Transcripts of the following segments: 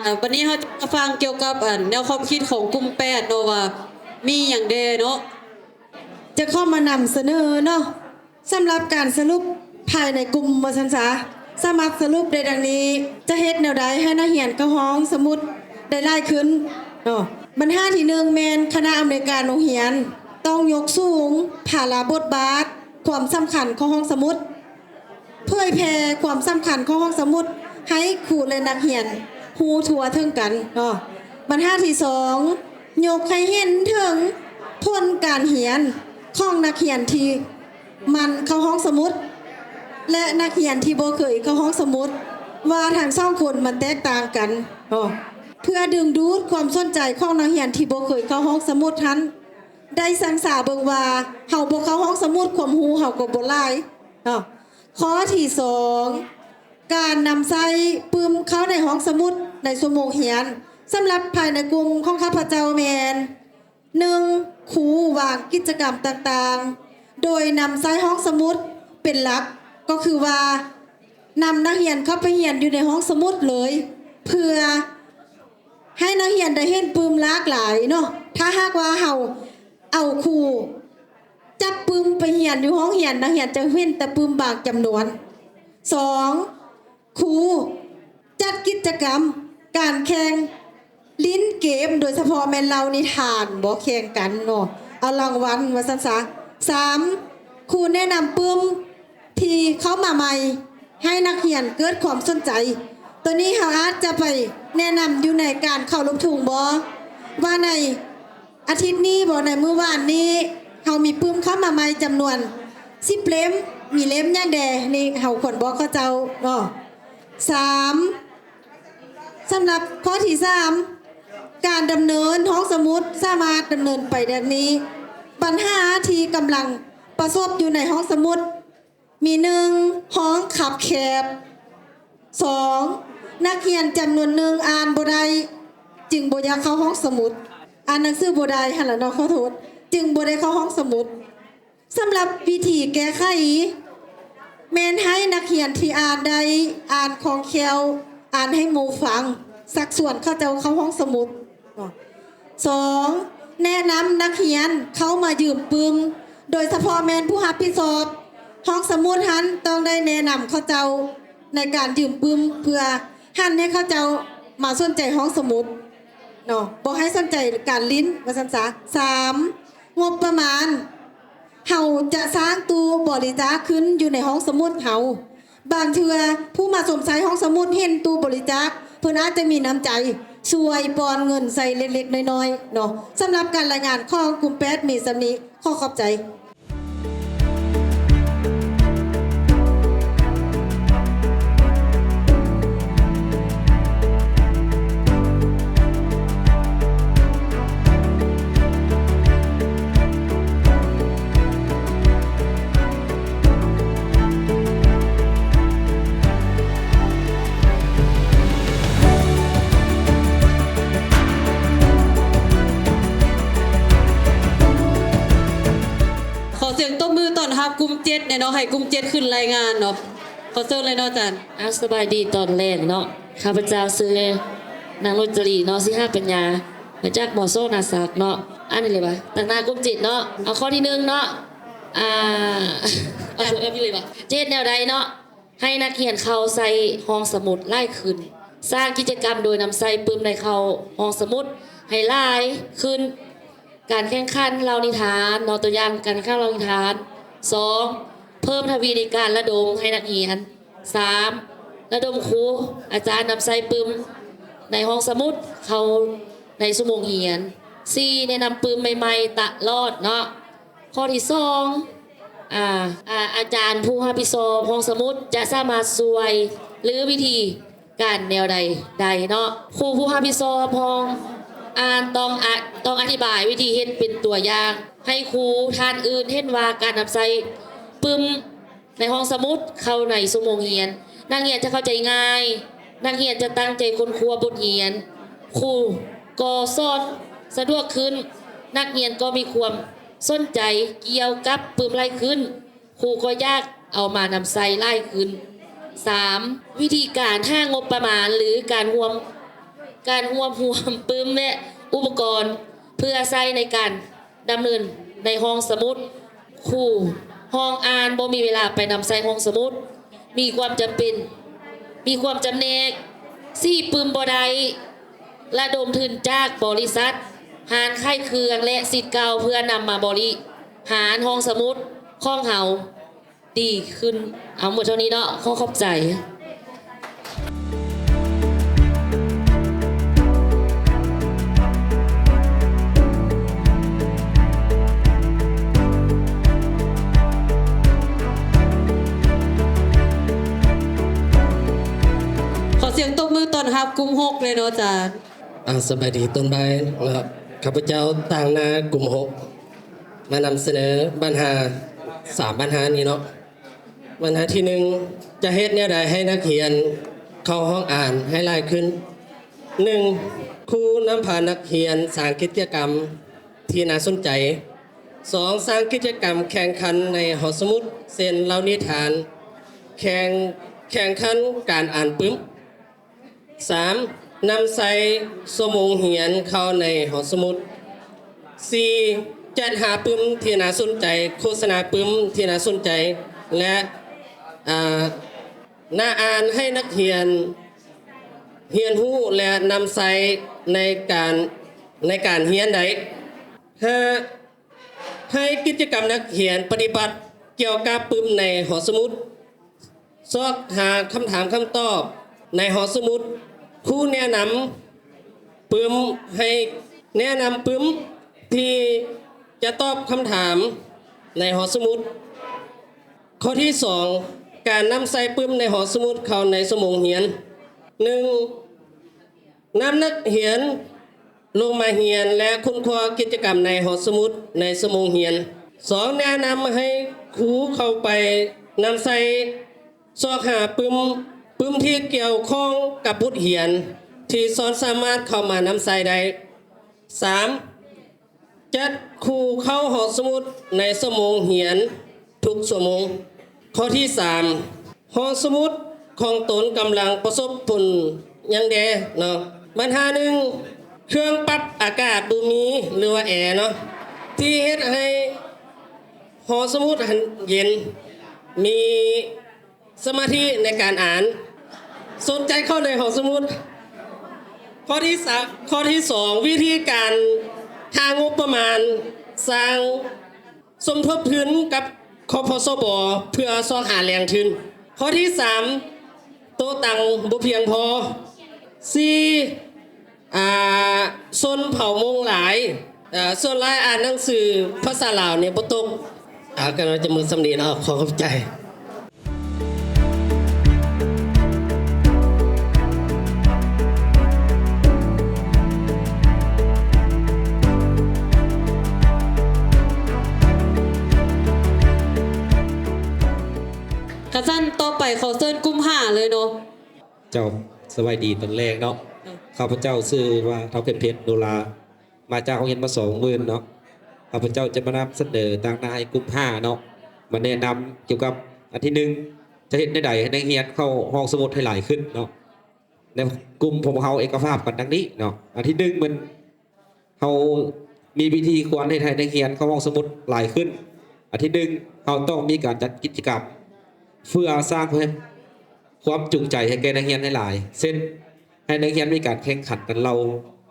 ອາ ບັດນີ້ເຮົາຈະມາຟັງກ່ຽວກັບ ອັນ ແນວຄວາມຄິດຂອງກຸ່ມແປດເນາະ ວ່າມີຫຍັງແດ່ເນາະ. ຈະຂໍມານຳສະເໜີເນາະ ສຳລັບການສະຫຼຸບພາຍໃນກຸ່ມວ່າຊັ້ນຊະ ສາມາດສະຫຼຸບໄດ້ດັ່ງນີ້. ຈະເຮັດແນວໃດໃຫ້ນັກຮຽນເຂົ້າຫ້ອງສະໝຸດໄດ້ຫຼາຍຂຶ້ນເນາະ? ບັນຫາທີໜຶ່ງແມ່ນຄະນະອຳນວຍການໂຮງຮຽນຕ້ອງຍົກສູງພາລະບົດບາດຄວາມສຳຄັນຂອງຫ້ອງສະໝຸດ. ເຜີຍແຜ່ຄວາມສຳຄັນຂອງຫ້ອງສະໝຸດໃຫ້ຄູ ແລະ ນັກຮຽນຮູ້ທົ່ວເຖິງກັນເນາະ. ບັນຫາທີສອງ ຍົກໃຫ້ເຫັນເຖິງຜົນການຮຽນຂອງນັກຮຽນທີ່ໝັ່ນເຂົ້າຫ້ອງສະໝຸດ ແລະ ນັກຮຽນທີ່ບໍ່ເຄີຍເຂົ້າຫ້ອງສະໝຸດ ວ່າທັງສອງຄົນມັນແຕກຕ່າງກັນເນາະ. ເພື່ອດຶງດູດຄວາມສົນໃຈຂອງນັກຮຽນທີ່ບໍ່ເຄີຍເຂົ້າຫ້ອງສະໝຸດຫັ້ນໄດ້ສັງສາເບິ່ງວ່າ ເຮົາບໍ່ເຂົ້າຫ້ອງສະໝຸດ ຄວາມຮູ້ເຮົາກໍບໍ່ຫຼາຍເນາະ. ຂໍ້ທີສອງ ການນຳໃຊ້ປຶ້ມເຂົ້າໃນຫ້ອງສະໝຸດໃນຊົ່ວໂມງຮຽນ ສຳລັບພາຍໃນກຸ່ມຂອງຂ້າພະເຈົ້າແມ່ນ ໜຶ່ງ ຄູວາງກິດຈະກຳຕ່າງໆ ໂດຍນຳໃຊ້ຫ້ອງສະໝຸດເປັນຫຼັກ ກໍຄືວ່ານຳນັກຮຽນເຂົ້າໄປຮຽນຢູ່ໃນຫ້ອງສະໝຸດເລີຍ ເພື່ອ ໃຫ້ນັກຮຽນໄດ້ເຫັນປຶ້ມຫຼາກຫຼາຍເນາະ. ຖ້າຫາກວ່າເຮົາເອົາຄູຈັບປຶ້ມໄປຮຽນຢູ່ຫ້ອງຮຽນ ນັກຮຽນຈະເຫັນແຕ່ປຶ້ມບາງຈຳນວນ. ສອງ ຄູຈັດກິດຈະກຳການແຂ່ງຫຼິ້ນເກມ ໂດຍສະເພາະແມ່ນເລົ່ານິທານ ບໍ່ແຂ່ງກັນເນາະ ເອົາລາງວັນວ່າຊັ້ນຊະ. ສາມ ຄູແນະນຳປຶ້ມ ທີ່ເຂົ້າມາໃໝ່ ໃຫ້ນັກຮຽນເກີດຄວາມສົນໃຈ. ໂຕນີ້ເຮົາອາດຈະໄປແນະນຳຢູ່ໃນການເຄົາລົບທຸງບໍ ວ່າໃນອາທິດນີ້ບໍ ໃນມື້ວານນີ້ ເຮົາມີປຶ້ມເຂົ້າມາໃໝ່ຈຳນວນສິບເຫຼັ້ມ ມີເຫຼັ້ມຫຍັງແດ່ ນີ້ເຮົາຄວນບອກເຂົາເຈົ້າເນາະ. ສາມ ສຳລັບຂໍ້ທີສາມ ການດຳເນີນຫ້ອງສະໝຸດສາມາດດຳເນີນໄປແບບນີ້. ບັນຫາທີ່ກຳລັງປະສົບຢູ່ໃນຫ້ອງສະໝຸດ ມີ ໜຶ່ງ ຫ້ອງຄັບແຄບ, ສອງ ນັກຮຽນຈຳນວນໜຶ່ງອ່ານບໍ່ໄດ້ ຈຶ່ງບໍ່ຢາກເຂົ້າຫ້ອງສະໝຸດ ອ່ານໜັງສືບໍ່ໄດ້ຫັ້ນລະເນາະ ຂໍໂທດ ຈຶ່ງບໍ່ໄດ້ເຂົ້າຫ້ອງສະໝຸດ. ສຳລັບວິທີແກ້ໄຂ ແມ່ນໃຫ້ນັກຮຽນທີ່ອ່ານໄດ້ ອ່ານຄ່ອງແຄ້ວ ອ່ານໃຫ້ໝູ່ຟັງ ຊັກຊວນເຂົາເຈົ້າເຂົ້າຫ້ອງສະໝຸດ. ສອງ ແນະນຳນັກຮຽນເຂົ້າມາຢືມປຶ້ມ ໂດຍສະເພາະແມ່ນຜູ້ຮັບຜິດຊອບຫ້ອງສະໝຸດຫັ້ນ ຕ້ອງໄດ້ແນະນຳເຂົາເຈົ້າໃນການຢືມປຶ້ມ ເພື່ອຫັນໃຫ້ເຂົາເຈົ້າມາສົນໃຈຫ້ອງສະໝຸດເນາະ ບໍ່ໃຫ້ສົນໃຈການຫຼິ້ນວ່າຊັ້ນຊະ. ສາມ ງົບປະມານ ເຮົາຈະສ້າງຕູ້ບໍລິຈາກຂຶ້ນຢູ່ໃນຫ້ອງສະໝຸດເຮົາ. ບາງເທື່ອຜູ້ມາຊົມໃຊ້ຫ້ອງສະໝຸດເຫັນຕູ້ບໍລິຈາກ ເພິ່ນອາດຈະມີນ້ຳໃຈຊ່ວຍປ່ອນເງິນໃສ່ເລັກໆນ້ອຍໆເນາະ. ສຳລັບການລາຍງານຂອງກຸ່ມແປດມີສ່ຳນີ້. ຂໍຂອບໃຈ. ຂໍສຽງຕົບມືຕ້ອນຮັບກຸ່ມເຈັດແດ່ເນາະ ໃຫ້ກຸ່ມເຈັດຂຶ້ນລາຍງານເນາະ. ຂໍເຊີນເລີຍເນາະອາຈານ. ອ່າ ສະບາຍດີຕອນແລງເນາະ. ຂ້າພະເຈົ້າຊື່ນາງໂຣດຈາລີເນາະ ສີຫະປັນຍາ ມາຈາກ ມສ ນາສັກເນາະ. ອັນນີ້ເລີຍວ່າ ຕາງໜ້າກຸ່ມເຈັດເນາະ. ເອົາຂໍ້ທີໜຶ່ງເນາະ. ອ່າ ເອົາຕົວແບບນີ້ເລີຍວ່າ ຈະເຮັດແນວໃດເນາະ ໃຫ້ນັກຮຽນເຂົ້າໃຊ້ຫ້ອງສະໝຸດຫຼາຍຂຶ້ນ, ສ້າງກິດຈະກຳໂດຍນຳໃຊ້ປຶ້ມໃນເຂົ້າຫ້ອງສະໝຸດໃຫ້ຫຼາຍຂຶ້ນ, ການແຂ່ງຂັນເລົ່ານິທານເນາະ, ຕົວຢ່າງການແຂ່ງຂັນເລົ່ານິທານ. ສອງ ເພີ່ມທະວີໃນການລະດົມໃຫ້ນັກຮຽນ. ສາມ ລະດົມຄູອາຈານນຳໃຊ້ປຶ້ມໃນຫ້ອງສະໝຸດເຂົ້າໃນຊົ່ວໂມງຮຽນ. ສີ່ ແນະນຳປຶ້ມໃໝ່ໆຕະຫຼອດເນາະ. ຂໍ້ທີສອງ ອາ ອາ ອາຈານຜູ້ຮັບຜິດຊອບຫ້ອງສະໝຸດຈະສາມາດຊ່ວຍຫຼືວິທີການແນວໃດໄດ້ເນາະ. ຄູຜູ້ຮັບຜິດຊອບຫ້ອງອ່ານຕ້ອງອະ ຕ້ອງອະທິບາຍວິທີເຮັດເປັນຕົວຢ່າງ ໃຫ້ຄູທ່ານອື່ນເຫັນວ່າການນຳໃຊ້ປຶ້ມໃນຫ້ອງສະໝຸດເຂົ້າໃນຊົ່ວໂມງຮຽນ ນັກຮຽນຈະເຂົ້າໃຈງ່າຍ, ນັກຮຽນຈະຕັ້ງໃຈຄົ້ນຄວ້າບົດຮຽນ, ຄູກໍສອນສະດວກຂຶ້ນ, ນັກຮຽນກໍມີຄວາມ ສົນໃຈກ່ຽວກັບປຶ້ມຫຼາຍຂຶ້ນ, ຄູກໍຢາກເອົາມານຳໃຊ້ຫຼາຍຂຶ້ນ. ສາມ ວິທີການຫາງົບປະມານ ຫຼື ການຮ່ວມ ການຮວບຮວມປຶ້ມ ແລະ ອຸປະກອນເພື່ອໃຊ້ໃນການດຳເນີນໃນຫ້ອງສະໝຸດ. ຄູຫ້ອງອ່ານບໍ່ມີເວລາໄປນຳໃຊ້ຫ້ອງສະໝຸດ, ມີຄວາມຈຳເປັນ ມີຄວາມຈຳແນກ ສີປຶ້ມບໍ່ໄດ້ ລະດົມທຶນຈາກບໍລິສັດ, ຮ້ານຂາຍເຄື່ອງ ແລະ ສິດເກົ່າ ເພື່ອນຳມາບໍລິຫານຫ້ອງສະໝຸດຂອງເຮົາດີຂຶ້ນ. ເອົາໝົດເທົ່ານີ້ເນາະ. ຂໍຂອບໃຈ. ຂໍສຽງຕົບມືຕ້ອນຮັບກຸ່ມຫົກເລີຍເນາະອາຈານ. ອ່າ ສະບາຍດີຕອນບ່າຍເນາະ. ຂ້າພະເຈົ້າຕາງໜ້າກຸ່ມຫົກ ມານຳສະເໜີບັນຫາສາມບັນຫານີ້ເນາະ. ບັນຫາທີໜຶ່ງ ຈະເຮັດແນວໃດໃຫ້ນັກຮຽນເຂົ້າຫ້ອງອ່ານໃຫ້ຫຼາຍຂຶ້ນ? ໜຶ່ງ ຄູນຳພານັກຮຽນສ້າງກິດຈະກຳທີ່ໜ້າສົນໃຈ. ສອງ ສ້າງກິດຈະກຳແຂ່ງຂັນໃນຫໍສະໝຸດ ເຊັ່ນ ເລົ່ານິທານ, ແຂ່ງ, ແຂ່ງຂັນການອ່ານປຶ້ມ. ສາມ ນຳໃຊ້ຊົ່ວໂມງຮຽນເຂົ້າໃນຫໍສະໝຸດ. ສີ່ ຈັດຫາປຶ້ມທີ່ໜ້າສົນໃຈ, ໂຄສະນາປຶ້ມທີ່ໜ້າສົນໃຈ ແລະ ອາ ໜ້າອ່ານໃຫ້ນັກຮຽນຮຽນຮູ້ ແລະ ນຳໃຊ້ໃນການ, ໃນການຮຽນໄດ້. ຫ້າ ໃຫ້ກິດຈະກຳນັກຮຽນປະຕິບັດກ່ຽວກັບປຶ້ມໃນຫໍສະໝຸດ. ຊອກຫາຄຳຖາມຄຳຕອບໃນຫໍສະໝຸດ. ຄູແນະນຳປຶ້ມໃຫ້, ແນະນຳປຶ້ມທີ່ຈະຕອບຄຳຖາມໃນຫໍສະໝຸດ. ຂໍ້ທີສອງ ການນຳໃຊ້ປຶ້ມໃນຫໍສະໝຸດເຂົ້າໃນຊົ່ວໂມງຮຽນ. ໜຶ່ງ ນຳນັກຮຽນລົງມາຮຽນ ແລະ ຄົ້ນຄວ້າກິດຈະກຳໃນຫໍສະໝຸດໃນຊົ່ວໂມງຮຽນ. ສອງ ແນະນຳໃຫ້ຄູເຂົ້າໄປນຳໃຊ້ ຊອກຫາປຶ້ມ, ປຶ້ມທີ່ກ່ຽວຂ້ອງກັບບົດຮຽນທີ່ສອນສາມາດເຂົ້າມານຳໃຊ້ໄດ້. ສາມ ຈັດຄູເຂົ້າຫໍສະໝຸດໃນຊົ່ວໂມງຮຽນທຸກຊົ່ວໂມງ. ຂໍ້ທີສາມ ຫໍສະໝຸດຂອງຕົນກຳລັງປະສົບຜົນຫຍັງແດ່ເນາະ? ບັນຫາໜຶ່ງ ເຄື່ອງປັບອາກາດບໍ່ມີ ຫຼືວ່າແອເນາະ ທີ່ເຮັດໃຫ້ຫໍສະໝຸດຫັ້ນເຢັນ ມີ ສະມາທິໃນການອ່ານ, ສົນໃຈເຂົ້າໃນຫ້ອງສະໝຸດ. ຂໍ້ທີສາມ, ຂໍ້ທີສອງ ວິທີການຫາງົບປະມານສ້າງສົມທົບທຶນກັບ ຄພສບ ເພື່ອຊອກຫາແຫຼ່ງທຶນ. ຂໍ້ທີສາມ ໂຕະຕັ່ງບໍ່ພຽງພໍ. ສີ່ ອ່າ ຊົນເຜົ່າມົ້ງຫຼາຍ, ເອີ ສ່ວນຫຼາຍອ່ານໜັງສືພາສາລາວນີ້ບໍ່ຕົກ. ອ່າ ກໍໜ້າຈະໝົດສ່ຳນີ້ເນາະ. ຂໍຂອບໃຈ. ຄັນຊັ້ນຕໍ່ໄປ ຂໍເຊີນກຸ່ມຫ້າເລີຍເນາະ. ເຈົ້າ ສະບາຍດີຕອນແລງເນາະ. ເຈົ້າ ຂ້າພະເຈົ້າຊື່ວ່າ ທ້າວເພັດ ເພັດ ໂນລາ, ມາຈາກໂຮງຮຽນ ມສ ເມືອງເນາະ. ຂ້າພະເຈົ້າຈະມານຳສະເໜີຕາງໜ້າໃຫ້ກຸ່ມຫ້າເນາະ, ມາແນະນຳກ່ຽວກັບອັນທີໜຶ່ງ ຈະເຮັດແນວໃດໃຫ້ນັກຮຽນເຂົ້າຫ້ອງສະໝຸດໃຫ້ຫຼາຍຂຶ້ນເນາະ. ໃນກຸ່ມພວກເຮົາເອກະພາບກັນດັ່ງນີ້ເນາະ. ອັນທີໜຶ່ງ ແມ່ນ ເຮົາມີວິທີຄວນເຮັດໃຫ້ນັກຮຽນເຂົ້າຫ້ອງສະໝຸດຫຼາຍຂຶ້ນ. ອັນທີໜຶ່ງ ເຮົາຕ້ອງມີການຈັດກິດຈະກຳເພື່ອສ້າງຄວາມຈູງໃຈໃຫ້ແກ່ນັກຮຽນໃຫ້ຫຼາຍ, ເຊັ່ນ ໃຫ້ນັກຮຽນມີການແຂ່ງຂັນກັນເລົ່າ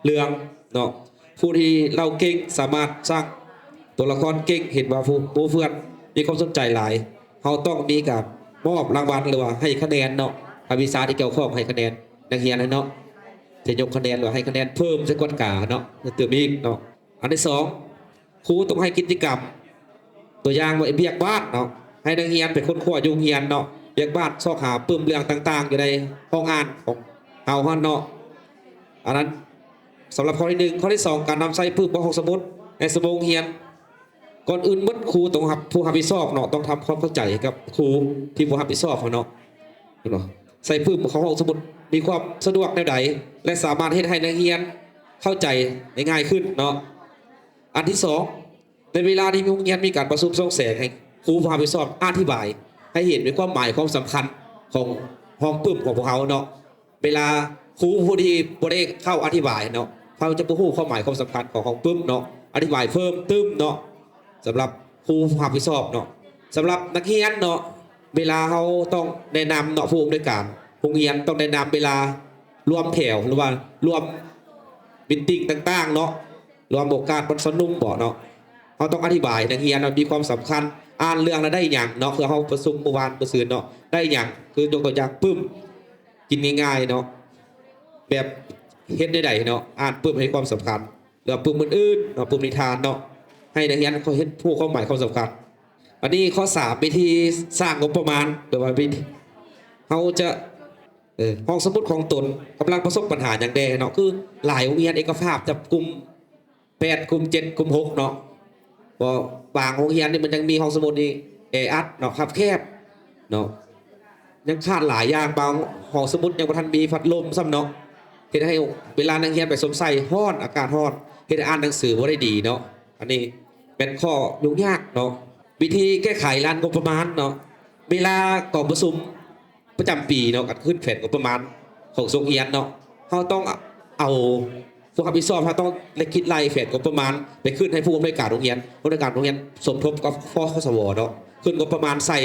ເລື່ອງເນາະ. ຜູ້ທີ່ເລົ່າເກັ່ງສາມາດສ້າງຕົວລະຄອນເກັ່ງ, ເຫັນວ່າຜູ້ ໝູ່ເພື່ອນມີຄວາມສົນໃຈຫຼາຍ, ເຮົາຕ້ອງມີການມອບລາງວັນ ຫຼືວ່າໃຫ້ຄະແນນເນາະ, ພາກວິຊາທີ່ກ່ຽວຂ້ອງໃຫ້ຄະແນນນັກຮຽນເນາະ. ຈະຍົກຄະແນນ ຫຼືໃຫ້ຄະແນນເພີ່ມໃສ່ກວດກາເນາະ ຕື່ມອີກເນາະ. ອັນທີສອງ ຄູຕ້ອງໃຫ້ກິດຈະກຳ ຕົວຢ່າງວ່າວຽກບ້ານເນາະ, ໃຫ້ນັກຮຽນໄປຄົ້ນຄວ້າຢູ່ໂຮງຮຽນເນາະ, ວຽກບ້ານ ຊອກຫາປຶ້ມເລື່ອງຕ່າງໆຢູ່ໃນຫ້ອງອ່ານຂອງເຮົາຫັ້ນເນາະ. ອັນນັ້ນສຳລັບຂໍ້ທີໜຶ່ງ. ຂໍ້ທີສອງ ການນຳໃຊ້ປຶ້ມໃນຫ້ອງສະໝຸດໃນຊົ່ວໂມງຮຽນ. ກ່ອນອື່ນໝົດ ຄູຕ້ອງຮັບ ຜູ້ຮັບຜິດຊອບເນາະ ຕ້ອງທຳຄວາມເຂົ້າໃຈໃຫ້ກັບຄູທີ່ບໍ່ຮັບຜິດຊອບຫັ້ນເນາະ. ເຫັນບໍ່? ໃຊ້ປຶ້ມເຂົ້າຫ້ອງສະໝຸດມີຄວາມສະດວກແນວໃດ ແລະ ສາມາດເຮັດໃຫ້ນັກຮຽນເຂົ້າໃຈໄດ້ງ່າຍຂຶ້ນເນາະ. ອັນທີສອງ ໃນເວລາທີ່ໂຮງຮຽນມີການປະຊຸມສ່ອງແສງ ໃຫ້ຄູຜູ້ຮັບຜິດຊອບອະທິບາຍໃຫ້ເຫັນເຖິງຄວາມໝາຍຄວາມສຳຄັນຂອງຫ້ອງປຶ້ມຂອງພວກເຮົາເນາະ. ເວລາ ຄູຜູ້ທີ່ບໍ່ໄດ້ເຂົ້າອະທິບາຍເນາະ ເຂົາຈະບໍ່ຮູ້ຄວາມໝາຍຄວາມສຳຄັນຂອງ ຂອງປຶ້ມເນາະ ອະທິບາຍເພີ່ມຕື່ມເນາະ ສຳລັບຄູຜູ້ຮັບຜິດຊອບເນາະ. ສຳລັບນັກຮຽນເນາະ ເວລາເຮົາຕ້ອງແນະນຳເນາະ ຜູ້ອຳນວຍການໂຮງຮຽນຕ້ອງແນະນຳເວລາລວມແຖວ ຫຼືວ່າລວມມີດຕິງຕ່າງໆເນາະ ລວມໂອກາດວັນຊະນຸມບໍເນາະ ເຮົາຕ້ອງອະທິບາຍໃຫ້ນັກຮຽນວ່າມີຄວາມສຳຄັນ ອ່ານເລື່ອງລະໄດ້ຫຍັງເນາະ ຄືເຮົາປະຊຸມມື້ວານມື້ຊືນເນາະ ໄດ້ຫຍັງ ຄືຍົກຕົວຢ່າງປຶ້ມ ກິນງ່າຍໆເນາະ ແບບເຮັດແນວໃດເນາະ ອ່ານປຶ້ມໃຫ້ຄວາມສຳຄັນ ຫຼືວ່າປຶ້ມອື່ນໆເນາະ ປຶ້ມນິທານເນາະ ໃຫ້ນັກຮຽນເຂົາເຮັດ ຮູ້ຄວາມໝາຍຄວາມສຳຄັນ. ອັນນີ້ຂໍ້ສາມ ວິທີສ້າງງົບປະມານ ຫຼືວ່າວິທີ ເຮົາຈະ ເອີ ຫ້ອງສະໝຸດຂອງຕົນກຳລັງປະສົບບັນຫາຫຍັງແດ່ເນາະ ຄືຫຼາຍໂຮງຮຽນເອກະພາບ ຈັບກຸ່ມ ແປດກຸ່ມ ເຈັດກຸ່ມ ຫົກເນາະ ເພາະບາງໂຮງຮຽນນີ້ມັນຍັງມີຫ້ອງສະໝຸດນີ້ແອອັດເນາະ ຄັບແຄບເນາະ ຍັງຂາດຫຼາຍຢ່າງ ບາງຫ້ອງສະໝຸດຍັງບໍ່ທັນມີພັດລົມຊ້ຳເນາະ ເຮັດໃຫ້ເວລານັກຮຽນໄປຊົມໃສ່ຮ້ອນ ອາກາດຮ້ອນ ເຮັດໃຫ້ອ່ານໜັງສືບໍ່ໄດ້ດີເນາະ. ອັນນີ້ແມ່ນຂໍ້ຫຍຸ້ງຍາກເນາະ ວິທີແກ້ໄຂດ້ານງົບປະມານເນາະ ເວລາກອງປະຊຸມ ປະຈຳປີເນາະ ການຂຶ້ນແຜນງົບປະມານຂອງໂຮງຮຽນເນາະ ເຮົາຕ້ອງເອົາ ຜູ້ຮັບຜິດຊອບ ເຮົາຕ້ອງໄດ້ຄິດໄລ່ແຜນງົບປະມານໄປຂຶ້ນໃຫ້ຜູ້ອຳນວຍການໂຮງຮຽນ ຜູ້ອຳນວຍການໂຮງຮຽນສົມທົບກັບ ຄສວ ເນາະ ຂຶ້ນງົບປະມານໃສ່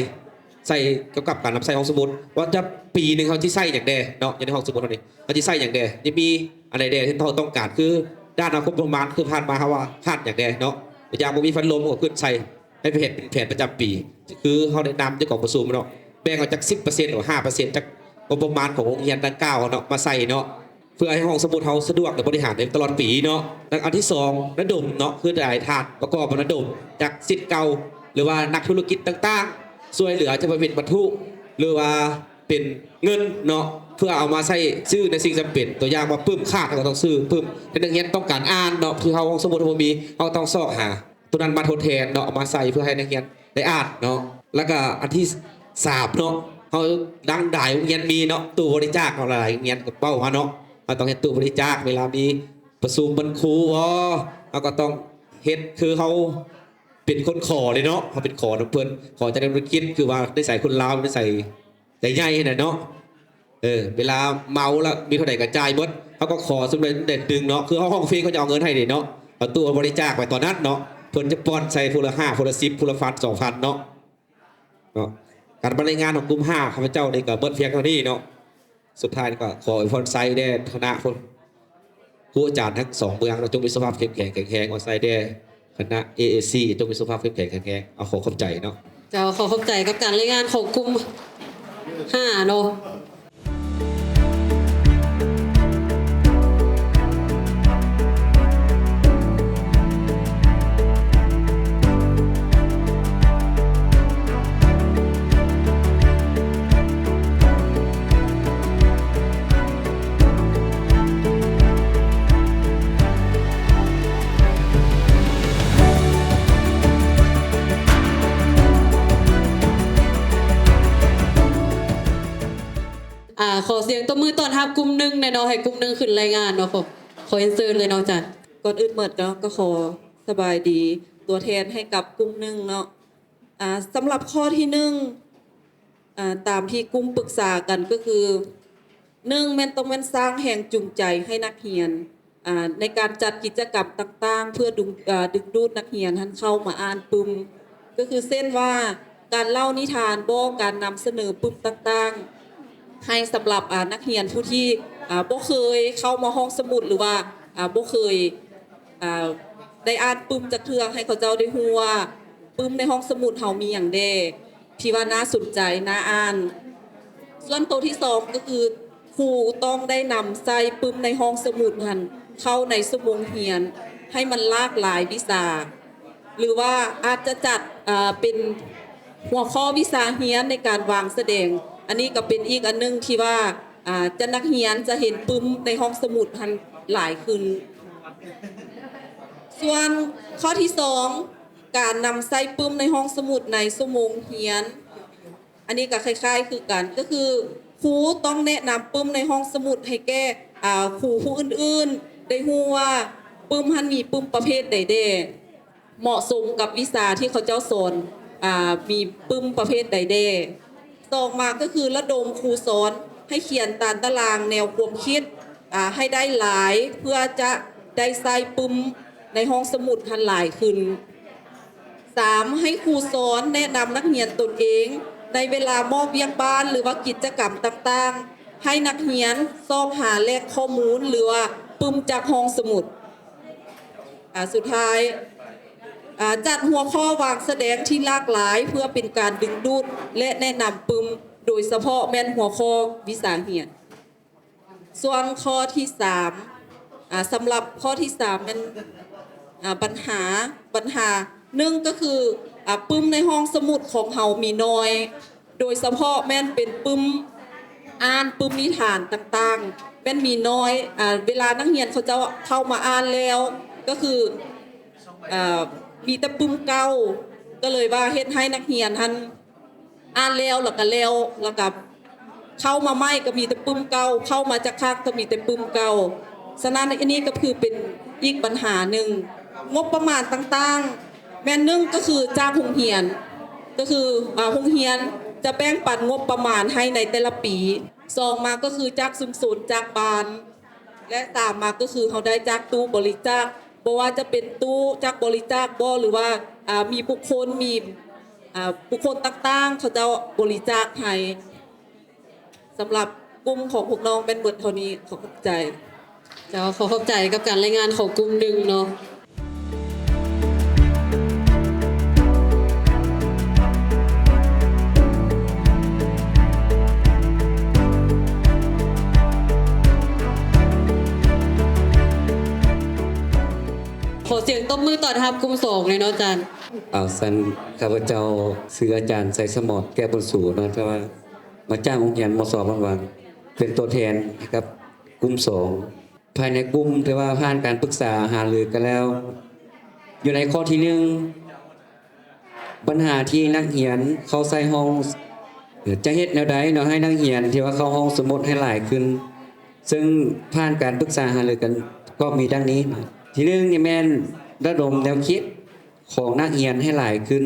ໃສ່ກ່ຽວກັບການນຳໃຊ້ຫ້ອງສະໝຸດ ວ່າຈະປີໜຶ່ງເຮົາຊິໃຊ້ຫຍັງແດ່ເນາະ ຢູ່ໃນຫ້ອງສະໝຸດເຮົານີ້ ເຮົາຊິໃຊ້ຫຍັງແດ່ ຈະມີອັນໃດແດ່ທີ່ເຮົາຕ້ອງການ ຄືດ້ານງົບປະມານ ຄືຜ່ານມາເຮົາວ່າຂາດຫຍັງແດ່ເນາະ ຢ່າງບໍ່ມີພັດລົມ ເຮົາກໍຂຶ້ນໃສ່ ໃຫ້ເຮັດເປັນແຜນປະຈຳປີ ຄືເຮົາແນະນຳໃນກອງປະຊຸມເນາະ ແບ່ງອອກຈັກສິບເປີເຊັນ ຫຼື ຫ້າເປີເຊັນ ຈາກງົບປະມານຂອງໂຮງຮຽນດັ່ງກ່າວເນາະ ມາໃສ່ເນາະ ເພື່ອໃຫ້ຫ້ອງສະໝຸດເຮົາສະດວກໃນບໍລິຫານໃນຕະຫຼອດປີເນາະ. ແລ້ວອັນທີສອງ ລະດົມເນາະ ຄືຫຼາຍໆທ່ານປະກອບມາລະດົມຈາກສິດເກົ່າ ຫຼືວ່ານັກທຸລະກິດຕ່າງໆ ຊ່ວຍເຫຼືອ ຈະເປັນວັດຖຸ ຫຼືວ່າເປັນເງິນເນາະ ເພື່ອເອົາມາໃຊ້ຊື້ໃນສິ່ງຈຳເປັນ ຕົວຢ່າງວ່າປຶ້ມຂາດ ເຮົາກໍຕ້ອງຊື້ປຶ້ມ ຖ້ານັກຮຽນຕ້ອງການອ່ານເນາະ ຄືເຮົາຫ້ອງສະໝຸດເຮົາບໍ່ມີ ເຮົາກໍຕ້ອງຊອກຫາ ຕົວນັ້ນມາທົດແທນເນາະ ເອົາມາໃສ່ເພື່ອໃຫ້ນັກຮຽນໄດ້ອ່ານເນາະ. ແລ້ວກະອັນທີສາມເນາະ ເຮົາ ດັ່ງຫຼາຍໂຮງຮຽນມີເນາະ ຕູ້ບໍລິຈາກເນາະ ຫຼາຍໂຮງຮຽນກໍເວົ້າມາເນາະ ເຮົາຕ້ອງເຮັດຕູ້ບໍລິຈາກ ເວລາມີປະຊຸມວັນຄູບໍ ເຮົາກໍຕ້ອງເຮັດຄືເຮົາເປັນຄົນຂໍເລີຍເນາະ ເຮົາເປັນຂໍນຳເພິ່ນ ຂໍຈາກນັກທຸລະກິດ ຄືວ່ານິໄສຄົນລາວ ນິໄສໃຈໃຫຍ່ຫັ້ນນະເນາະ. ເອີ ເວລາເມົາລະມີເທົ່າໃດກໍຈ່າຍໝົດ ເຮົາກໍຂໍສ່ວນໃດສ່ວນໜຶ່ງເນາະ ຄືເຮົາຮ້ອງເພງເຂົາຈະເອົາເງິນໃຫ້ເດເນາະ ເອົາຕູ້ບໍລິຈາກໄປຕອນນັ້ນເນາະ ເພິ່ນຈະປ່ອນໃສ່ຜູ້ລະຫ້າ ຜູ້ລະສິບ ຜູ້ລະພັນ ສອງພັນເນາະ ເນາະ. ການມາລາຍງານຂອງກຸ່ມຫ້າ ຂ້າພະເຈົ້ານີ້ກໍໝົດພຽງເທົ່ານີ້ເນາະ ສຸດທ້າຍນີ້ກໍຂໍອວຍພອນໄຊແດ່ຄະນະ ຄູອາຈານທັງສອງເມືອງເນາະ ຈົ່ງມີສຸຂະພາບເຂັ້ມແຂງແຂງແຮງ ອວຍພອນໄຊແດ່ ຄະນະ ເອເອຊີ ຈົ່ງມີສຸຂະພາບເຂັ້ມແຂງແຂງແຮງ. ເອົາ ຂໍຂອບໃຈເນາະ. ເຈົ້າ ຂໍຂອບໃຈກັບການລາຍງານຂອງກຸ່ມຫ້າເນາະ. ອ່າ ຂໍສຽງຕົບມືຕ້ອນຮັບກຸ່ມໜຶ່ງແດ່ເນາະ ໃຫ້ກຸ່ມໜຶ່ງຂຶ້ນລາຍງານເນາະ. ຂໍ ຂໍຮຽນເຊີນເລີຍເນາະອາຈານ. ກ່ອນອື່ນໝົດເນາະ ກໍຂໍສະບາຍດີຕົວແທນໃຫ້ກັບກຸ່ມໜຶ່ງເນາະ. ອ່າ ສຳລັບຂໍ້ທີໜຶ່ງ ອ່າ ຕາມທີ່ກຸ່ມປຶກສາກັນກໍຄື ໜຶ່ງ ແມ່ນຕ້ອງແມ່ນສ້າງແຮງຈູງໃຈໃຫ້ນັກຮຽນ ອ່າ ໃນການຈັດກິດຈະກຳຕ່າງໆ ເພື່ອດຶງ ອ່າ ດຶງດູດນັກຮຽນຫັ້ນເຂົ້າມາອ່ານປຶ້ມ ກໍຄືເຊັ່ນວ່າ ການເລົ່ານິທານບໍ ການນຳສະເໜີປຶ້ມຕ່າງໆ ໃຫ້ສຳລັບ ອ່າ ນັກຮຽນຜູ້ທີ່ ອ່າ ບໍ່ເຄີຍເຂົ້າມາຫ້ອງສະໝຸດ ຫຼືວ່າ ອ່າ ບໍ່ເຄີຍ ອ່າ ໄດ້ອ່ານປຶ້ມຈັກເທື່ອ ໃຫ້ເຂົາເຈົ້າໄດ້ຮູ້ວ່າ ປຶ້ມໃນຫ້ອງສະໝຸດເຮົາມີຫຍັງແດ່ ທີ່ວ່າໜ້າສົນໃຈ ໜ້າອ່ານ. ສ່ວນໂຕທີສອງກໍຄື ຄູຕ້ອງໄດ້ນຳໃຊ້ປຶ້ມໃນຫ້ອງສະໝຸດຫັ້ນ ເຂົ້າໃນຊົ່ວໂມງຮຽນ ໃຫ້ມັນຫຼາກຫຼາຍວິຊາ ຫຼືວ່າອາດຈະຈັດ ເປັນຫົວຂໍ້ວິຊາຮຽນໃນການວາງສະແດງ. ອັນນີ້ກໍເປັນອີກອັນໜຶ່ງທີ່ວ່າ ຈະ ນັກຮຽນຈະເຫັນປຶ້ມໃນຫ້ອງສະໝຸດຫັ້ນຫຼາຍຂຶ້ນ. ສ່ວນຂໍ້ທີສອງ ການນຳໃຊ້ປຶ້ມໃນຫ້ອງສະໝຸດໃນຊົ່ວໂມງຮຽນ ອັນນີ້ກໍຄ້າຍໆຄືກັນ ກໍຄືຄູຕ້ອງແນະນຳປຶ້ມໃນຫ້ອງສະໝຸດໃຫ້ແກ່ ອ່າ ຄູຜູ້ອື່ນໆ ໄດ້ຮູ້ວ່າປຶ້ມຫັ້ນມີປຶ້ມປະເພດໃດແດ່ ເໝາະສົມກັບວິຊາທີ່ເຂົາເຈົ້າສອນ ອ່າ ມີປຶ້ມປະເພດໃດແດ່. ສອງມາກໍຄືລະດົມຄູສອນໃຫ້ຂຽນຕາຕະລາງແນວຄວາມຄິດ ອ່າ ໃຫ້ໄດ້ຫຼາຍ ເພື່ອຈະໄດ້ໃຊ້ປຶ້ມໃນຫ້ອງສະໝຸດຫັ້ນຫຼາຍຂຶ້ນ. ສາມ ໃຫ້ຄູສອນແນະນຳນັກຮຽນຕົນເອງ ໃນເວລາມອບວຽກບ້ານ ຫຼືວ່າກິດຈະກຳຕ່າງໆ ໃຫ້ນັກຮຽນຊອກຫາແຫຼ່ງຂໍ້ມູນ ຫຼືວ່າປຶ້ມຈາກຫ້ອງສະໝຸດ. ອ່າ ສຸດທ້າຍ ອ່າ ຈັດຫົວຂໍ້ວາງສະແດງທີ່ຫຼາກຫຼາຍ ເພື່ອເປັນການດຶງດູດ ແລະ ແນະນຳປຶ້ມ ໂດຍສະເພາະແມ່ນຫົວຂໍ້ວິຊາຮຽນ. ສ່ວນຂໍ້ທີສາມ ອ່າ ສຳລັບຂໍ້ທີສາມແມ່ນ ອ່າ ບັນຫາ ບັນຫາໜຶ່ງກໍຄື ອ່າ ປຶ້ມໃນຫ້ອງສະໝຸດຂອງເຮົາມີໜ້ອຍ ໂດຍສະເພາະແມ່ນເປັນປຶ້ມອ່ານ ປຶ້ມນິທານຕ່າງໆ ແມ່ນມີໜ້ອຍ. ອ່າ ເວລານັກຮຽນເຂົາເຈົ້າເຂົ້າມາອ່ານແລ້ວ ກໍຄື ເອີ ມີແຕ່ປຶ້ມເກົ່າ ກໍເລີຍວ່າເຮັດໃຫ້ນັກຮຽນຫັ້ນອ່ານແລ້ວ ແລ້ວກໍແລ້ວ ແລ້ວກໍເຂົ້າມາໃໝ່ກໍມີແຕ່ປຶ້ມເກົ່າ ເຂົ້າມາຈັກຄັ້ງກໍມີແຕ່ປຶ້ມເກົ່າ. ສະນັ້ນ ອັນນີ້ກໍຄືເປັນອີກບັນຫາໜຶ່ງ. ງົບປະມານຕ່າງໆ ແມ່ນໜຶ່ງກໍຄືຈາກໂຮງຮຽນ ກໍຄື ອ່າ ໂຮງຮຽນຈະແບ່ງປັນງົບປະມານໃຫ້ໃນແຕ່ລະປີ. ສອງມາກໍຄືຈາກຊຸມຊົນ ຈາກບ້ານ ແລະ ສາມມາກໍຄືເຮົາໄດ້ຈາກຕູ້ບໍລິຈາກ ບໍ່ວ່າຈະເປັນຕູ້ຈາກບໍລິຈາກບໍ ຫຼືວ່າ ອ່າ ມີບຸກຄົນ ມີ ອ່າ ບຸກຄົນຕ່າງໆ ເຂົາເຈົ້າບໍລິຈາກໃຫ້. ສຳລັບກຸ່ມຂອງພວກນ້ອງແມ່ນເບິດເທົ່ານີ້. ຂໍຂອບໃຈ. ເຈົ້າ ຂໍຂອບໃຈກັບການລາຍງານຂອງກຸ່ມໜຶ່ງເນາະ. ຂໍສຽງຕົບມືຕ້ອນຮັບກຸ່ມສອງແດ່ເນາະອາຈານ. ເອົາຊັ້ນ ຂ້າພະເຈົ້າຊື່ອາຈານ ໄຊສະໝອນ ແກ້ວບຸນສູເນາະ ແຕ່ວ່າມາຈາກໂຮງຮຽນ ມສ ວັງວາງ ເປັນຕົວແທນໃຫ້ກັບກຸ່ມສອງ. ພາຍໃນກຸ່ມຖືວ່າຜ່ານການປຶກສາຫາລືກັນແລ້ວ ຢູ່ໃນຂໍ້ທີໜຶ່ງ ບັນຫາທີ່ນັກຮຽນເຂົ້າໃຊ້ຫ້ອງ ຈະເຮັດແນວໃດເນາະ ໃຫ້ນັກຮຽນທີ່ວ່າເຂົ້າຫ້ອງສະໝຸດໃຫ້ຫຼາຍຂຶ້ນ ເຊິ່ງຜ່ານການປຶກສາຫາລືກັນກໍມີດັ່ງນີ້. ທີໜຶ່ງນີ້ແມ່ນລະດົມແນວຄິດ ຂອງນັກຮຽນໃຫ້ຫຼາຍຂຶ້ນ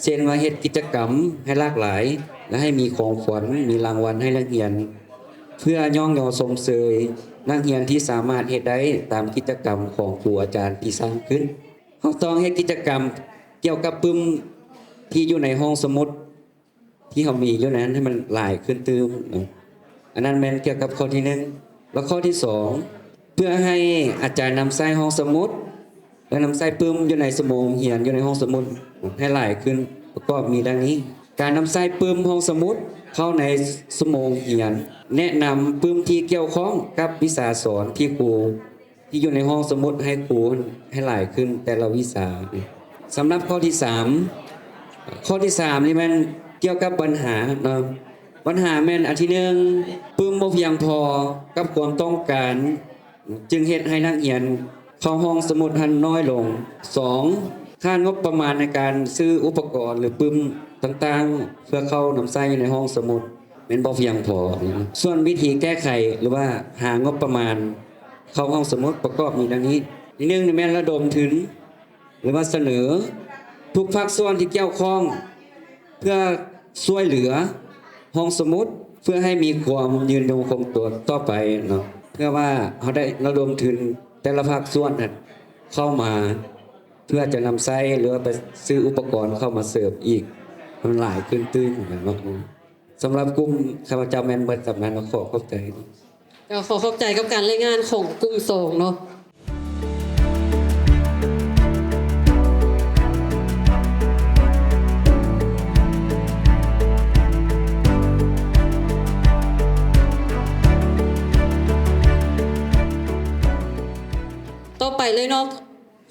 ເຊັ່ນວ່າເຮັດກິດຈະກຳໃຫ້ຫຼາກຫຼາຍ ແລະ ໃຫ້ມີຂອງຂວັນ ມີລາງວັນໃຫ້ນັກຮຽນ ເພື່ອຍ້ອງຍໍຊົມເຊີຍນັກຮຽນທີ່ສາມາດເຮັດໄດ້ຕາມກິດຈະກຳຂອງຄູອາຈານທີ່ສ້າງຂຶ້ນ. ເຮົາຕ້ອງເຮັດກິດຈະກຳກ່ຽວກັບປຶ້ມທີ່ຢູ່ໃນຫ້ອງສະໝຸດ ທີ່ເຮົາມີຢູ່ນັ້ນໃຫ້ມັນຫຼາຍຂຶ້ນຕື່ມເນາະ. ອັນນັ້ນແມ່ນກ່ຽວກັບຂໍ້ທີໜຶ່ງ. ແລະ ຂໍ້ທີສອງ ເພື່ອໃຫ້ອາຈານນຳໃຊ້ຫ້ອງສະໝຸດ ແລະ ນຳໃຊ້ປຶ້ມຢູ່ໃນຊົ່ວໂມງຮຽນຢູ່ໃນຫ້ອງສະໝຸດໃຫ້ຫຼາຍຂຶ້ນ ປະກອບມີດັ່ງນີ້. ການນຳໃຊ້ປຶ້ມຫ້ອງສະໝຸດເຂົ້າໃນຊົ່ວໂມງຮຽນ, ແນະນຳປຶ້ມທີ່ກ່ຽວຂ້ອງກັບວິຊາສອນທີ່ຄູ ທີ່ຢູ່ໃນຫ້ອງສະໝຸດໃຫ້ຄູໃຫ້ຫຼາຍຂຶ້ນແຕ່ລະວິຊາ. ສຳລັບຂໍ້ທີສາມ ຂໍ້ທີສາມນີ້ແມ່ນກ່ຽວກັບບັນຫາເນາະ. ບັນຫາແມ່ນອັນທີໜຶ່ງ ປຶ້ມບໍ່ພຽງພໍກັບຄວາມຕ້ອງການ ຈຶ່ງເຮັດໃຫ້ນັກຮຽນເຂົ້າຫ້ອງສະໝຸດຫັ້ນນ້ອຍລົງ. ສອງ ຂາດງົບປະມານໃນການຊື້ອຸປະກອນ ຫຼື ປຶ້ມຕ່າງໆ ເພື່ອເຂົ້ານຳໃຊ້ໃນຫ້ອງສະໝຸດ ແມ່ນບໍ່ພຽງພໍ. ສ່ວນວິທີແກ້ໄຂ ຫຼືວ່າຫາງົບປະມານເຂົ້າຫ້ອງສະໝຸດປະກອບມີດັ່ງນີ້. ທີໜຶ່ງນີ້ແມ່ນລະດົມທຶນ ຫຼືວ່າສະເໜີທຸກພາກສ່ວນທີ່ກ່ຽວຂ້ອງ ເພື່ອຊ່ວຍເຫຼືອຫ້ອງສະໝຸດ ເພື່ອໃຫ້ມີຄວາມຍືນຍົງຄົງຕົວຕໍ່ໄປເນາະ. ເພື່ອວ່າເຮົາໄດ້ລະດົມທຶນແຕ່ລະພາກສ່ວນນັ້ນເຂົ້າມາ ເພື່ອຈະນຳໃຊ້ ຫຼືວ່າໄປຊື້ອຸປະກອນເຂົ້າມາເສີມອີກ ໃຫ້ມັນຫຼາຍຂຶ້ນຕື່ມເນາະ. ສຳລັບກຸ່ມຂ້າພະເຈົ້າແມ່ນເບິດສ່ຳນັ້ນເນາະ. ຂໍຂອບໃຈ. ເຈົ້າ ຂໍຂອບໃຈກັບການລາຍງານຂອງກຸ່ມສອງເນາະ. ຕໍ່ໄປເລີຍເນາະ.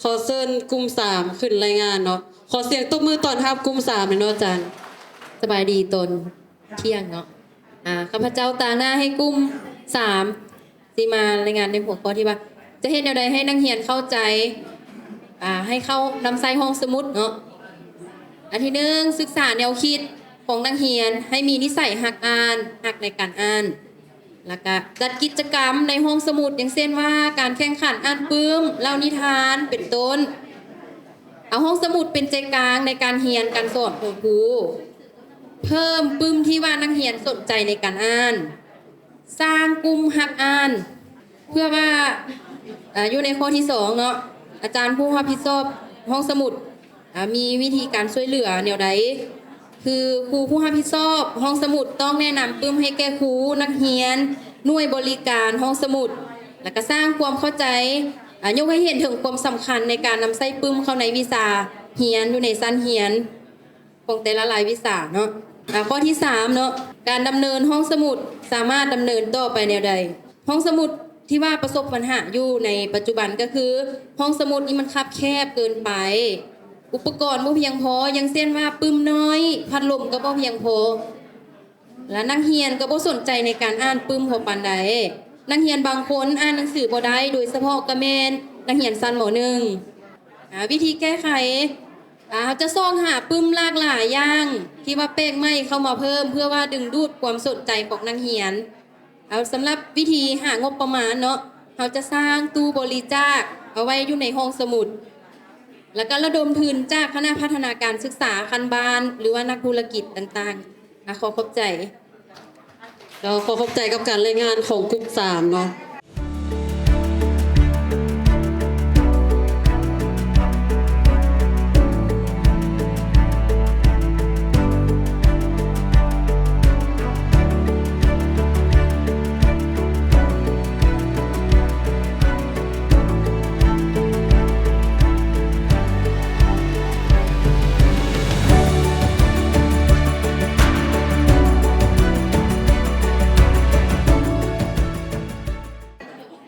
ຂໍເຊີນກຸ່ມສາມຂຶ້ນລາຍງານເນາະ. ຂໍສຽງຕົບມືຕ້ອນຮັບກຸ່ມສາມແດ່ເນາະອາຈານ. ສະບາຍດີຕອນທ່ຽງເນາະ. ອາ ຂ້າພະເຈົ້າຕາງໜ້າໃຫ້ກຸ່ມສາມ ຊິມາລາຍງານໃນຫົວຂໍ້ທີ່ວ່າ ຈະເຮັດແນວໃດໃຫ້ນັກຮຽນເຂົ້າໃຈ ອາ ໃຫ້ເຂົ້ານຳໃຊ້ຫ້ອງສະໝຸດເນາະ. ອັນທີໜຶ່ງ ສຶກສາແນວຄິດຂອງນັກຮຽນ ໃຫ້ມີນິໄສຮັກອ່ານ ຮັກໃນການອ່ານ. ແລ້ວກະຈັດກິດຈະກຳໃນຫ້ອງສະໝຸດ ຢ່າງເຊັ່ນວ່າ ການແຂ່ງຂັນອ່ານປຶ້ມ, ເລົ່ານິທານ ເປັນຕົ້ນ. ເອົາຫ້ອງສະໝຸດເປັນໃຈກາງໃນການຮຽນການສອນຂອງຄູ. ເພີ່ມປຶ້ມທີ່ວ່ານັກຮຽນສົນໃຈໃນການອ່ານ. ສ້າງກຸ່ມຮັກອ່ານ. ເພື່ອວ່າ ເອີ ຢູ່ໃນຂໍ້ທີສອງເນາະ ອາຈານຜູ້ຮັບຜິດຊອບຫ້ອງສະໝຸດ ອາ ມີວິທີການຊ່ວຍເຫຼືອແນວໃດ? ຄືຄູຜູ້ຮັບຜິດຊອບຫ້ອງສະໝຸດຕ້ອງແນະນຳປຶ້ມໃຫ້ແກ່ຄູ, ນັກຮຽນ, ໜ່ວຍບໍລິການຫ້ອງສະໝຸດ ແລະ ກະສ້າງຄວາມເຂົ້າໃຈ ອາ ຍົກໃຫ້ເຫັນເຖິງຄວາມສຳຄັນໃນການນຳໃຊ້ປຶ້ມເຂົ້າໃນວິຊາຮຽນຢູ່ໃນຊັ້ນຮຽນ ຂອງແຕ່ລະລາຍວິຊາເນາະ. ອາ ຂໍ້ທີສາມເນາະ ການດຳເນີນຫ້ອງສະໝຸດສາມາດດຳເນີນຕໍ່ໄປແນວໃດ? ຫ້ອງສະໝຸດທີ່ວ່າປະສົບບັນຫາຢູ່ໃນປັດຈຸບັນກໍຄື ຫ້ອງສະໝຸດນີ້ມັນຄັບແຄບເກີນໄປ, ອຸປະກອນບໍ່ພຽງພໍ ຢ່າງເຊັ່ນວ່າປຶ້ມນ້ອຍ, ພັດລົມກໍບໍ່ພຽງພໍ ແລະ ນັກຮຽນກໍບໍ່ສົນໃຈໃນການອ່ານປຶ້ມພໍປານໃດ. ນັກຮຽນບາງຄົນອ່ານໜັງສືບໍ່ໄດ້ ໂດຍສະເພາະກໍແມ່ນນັກຮຽນຊັ້ນ ມໍໜຶ່ງ. ອາ ວິທີແກ້ໄຂ ອາ ເຮົາຈະຊອກຫາປຶ້ມຫຼາກຫຼາຍຢ່າງທີ່ວ່າແປກໃໝ່ເຂົ້າມາເພີ່ມ ເພື່ອວ່າດຶງດູດຄວາມສົນໃຈຂອງນັກຮຽນ. ເອົາ ສຳລັບວິທີຫາງົບປະມານເນາະ ເຮົາຈະສ້າງຕູ້ບໍລິຈາກເອົາໄວ້ຢູ່ໃນຫ້ອງສະໝຸດ ແລ້ວກໍລະດົມທຶນຈາກຄະນະພັດທະນາການສຶກສາຂັ້ນບ້ານ ຫຼືວ່ານັກທຸລະກິດຕ່າງໆ. ອາ ຂໍຂອບໃຈ. ກໍຂໍຂອບໃຈກັບການລາຍງານຂອງກຸ່ມສາມເນາະ.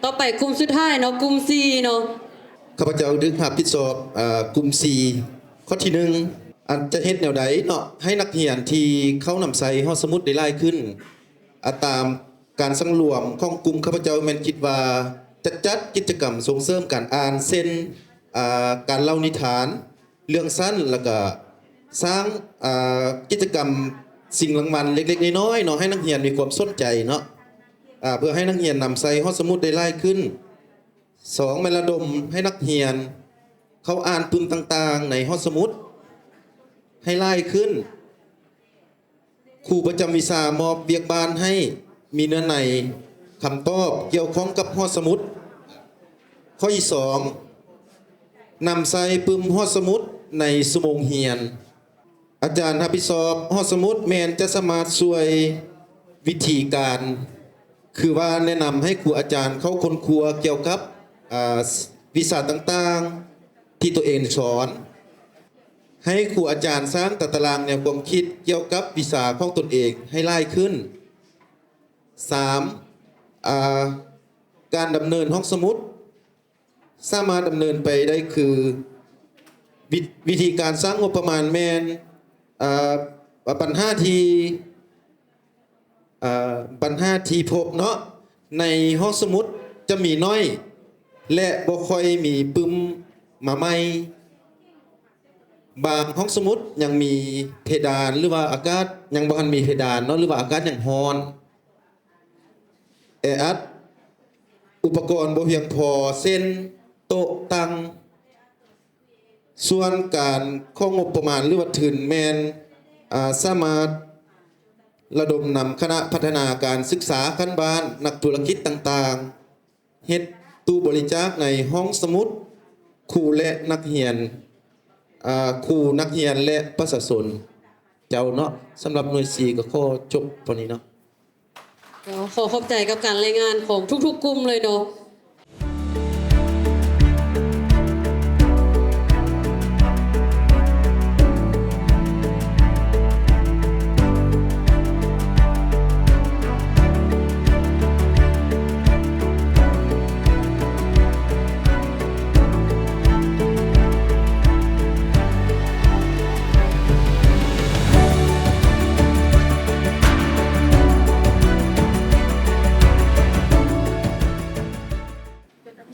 ຕໍ່ໄປກຸ່ມສຸດທ້າຍເນາະ ກຸ່ມສີ່ເນາະ. ຂ້າພະເຈົ້າຖືກຮັບຜິດຊອບ ເອີ ກຸ່ມສີ່ ຂໍ້ທີໜຶ່ງ ອັນຈະເຮັດແນວໃດເນາະ ໃຫ້ນັກຮຽນທີ່ເຂົ້ານຳໃຊ້ຫໍສະໝຸດໄດ້ຫຼາຍຂຶ້ນ. ອາ ຕາມການສັງລວມຂອງກຸ່ມຂ້າພະເຈົ້າແມ່ນຄິດວ່າຈະຈັດກິດຈະກຳສົ່ງເສີມການອ່ານ ເຊັ່ນ ອາ ການເລົ່ານິທານເລື່ອງສັ້ນ ແລ້ວກະສ້າງ ອາ ກິດຈະກຳຊິງລາງວັນເລັກໆນ້ອຍໆເນາະ ໃຫ້ນັກຮຽນມີຄວາມສົນໃຈເນາະ ອາ ເພື່ອໃຫ້ນັກຮຽນນຳໃຊ້ຫໍສະໝຸດໄດ້ຫຼາຍຂຶ້ນ. ສອງ ແມ່ນລະດົມໃຫ້ນັກຮຽນເຂົ້າອ່ານປຶ້ມຕ່າງໆໃນຫໍສະໝຸດໃຫ້ຫຼາຍຂຶ້ນ. ຄູປະຈຳວິຊາມອບວຽກບ້ານໃຫ້ມີເນື້ອໃນຄຳຕອບກ່ຽວຂ້ອງກັບຫໍສະໝຸດ. ຂໍ້ທີສອງ ນຳໃຊ້ປຶ້ມຫໍສະໝຸດໃນຊົ່ວໂມງຮຽນ. ອາຈານຮັບຜິດຊອບຫໍສະໝຸດແມ່ນຈະສາມາດຊ່ວຍວິທີການ ຄືວ່າແນະນຳໃຫ້ຄູອາຈານເຂົ້າຄົ້ນຄວ້າກ່ຽວກັບ ອາ ວິຊາຕ່າງໆທີ່ຕົວເອງສອນ. ໃຫ້ຄູອາຈານສ້າງຕາຕະລາງແນວຄວາມຄິດກ່ຽວກັບວິຊາຂອງຕົນເອງໃຫ້ຫຼາຍຂຶ້ນ. ສາມ ອາ ການດຳເນີນຫ້ອງສະໝຸດສາມາດດຳເນີນໄປໄດ້ຄື ວິ ວິທີການສ້າງງົບປະມານແມ່ນ ອາ ບັນຫາທີ່ ອາ ບັນຫາທີ່ພົບເນາະ ໃນຫ້ອງສະໝຸດຈະມີໜ້ອຍ ແລະ ບໍ່ຄ່ອຍມີປຶ້ມມາໃໝ່. ບາງຫ້ອງສະໝຸດຍັງມີເພດານ ຫຼືວ່າອາກາດຍັງບໍ່ທັນມີເພດານເນາະ ຫຼືວ່າອາກາດຍັງຮ້ອນ ແອອັດ, ອຸປະກອນບໍ່ພຽງພໍ ເຊັ່ນ ໂຕະ, ຕັ່ງ. ສ່ວນການ ຂໍງົບປະມານ ຫຼືວ່າທຶນ ແມ່ນ ອາ ສາມາດລະດົມນຳຄະນະພັດທະນາການສຶກສາຂັ້ນບ້ານ, ນັກທຸລະກິດຕ່າງໆ ເຮັດຕູ້ບໍລິຈາກໃນຫ້ອງສະໝຸດ, ຄູ ແລະ ນັກຮຽນ, ອາ ຄູ, ນັກຮຽນ ແລະ ປະຊາຊົນ. ເຈົ້າເນາະ, ສຳລັບໜ່ວຍສີ່ກໍຂໍຈົບເທົ່ານີ້ເນາະ. ກໍຂໍຂອບໃຈກັບການລາຍງານຂອງທຸກໆກຸ່ມເລີຍເນາະ.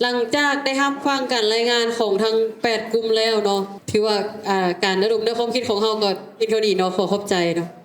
ຫຼັງຈາກໄດ້ຮັບຟັງການລາຍງານຂອງທັງແປດກຸ່ມແລ້ວເນາະ, ຖືວ່າ ອາ ການລະດົມແນວຄວາມຄິດຂອງເຮົາກໍພຽງເທົ່ານີ້ເນາະ. ຂໍຂອບໃຈເນາະ.